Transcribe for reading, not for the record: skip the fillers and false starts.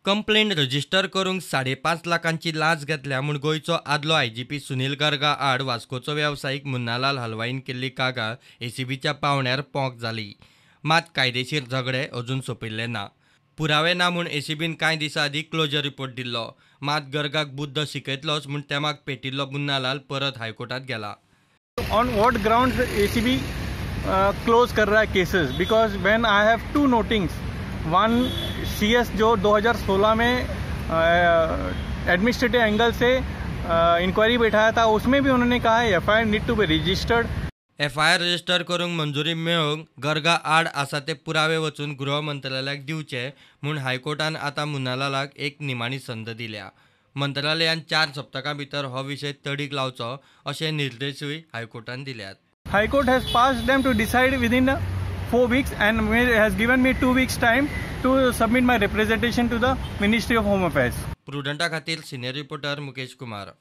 Complaint register करूंक 5.5 लाखांची लांच घेतल्या म्हूण गोंयचो आदलो आयजीपी सुनील गर्गा आड वास्कोचो वेवसायीक मुन्नालाल हलवाईन केल्ली कागाळ एसीबीच्या पावण्यार पोंक जाली. मात कायदेशीर झगडे अजून सोंपिल्ले ना. पुरावे ना म्हूण एसीबीन कांय दिसां आदीं क्लोजर रिपोर्ट दिल्लो. मात गर्गाक बुद्द शिकयतलोच म्हूण तेमाक पेटिल्लो मुन्नालाल परत हायकोर्टांत गेला. On what grounds ACB close कर रहा है cases? Because when I have two notings, one CS जो 2016 में एडमिनिस्ट्रेटिव एंगल से इंक्वायरी बैठाया था, उसमें भी उन्होंने कहा है FIR need to be registered. FIR register करूंक मंजुरी मेळोवंक गर्गा आड आसा ते पुरावे वचून गृह मंत्रालयाक दिवचे म्हूण हायकोर्टान आतां मुन्नालालाक एक निमाणी संद दिल्या. मंत्रालयान 4 सप्तकां भितर हो विशय तडीक लावचो अशे निर्देशूय हायकोर्टान दिल्यात. High Court has passed them to decide within 4 weeks and has given me 2 weeks time to submit my representation to the Ministry of Home Affairs. प्रुडंटा खातीर सिनियर रिपोर्टर मुकेश कुमार.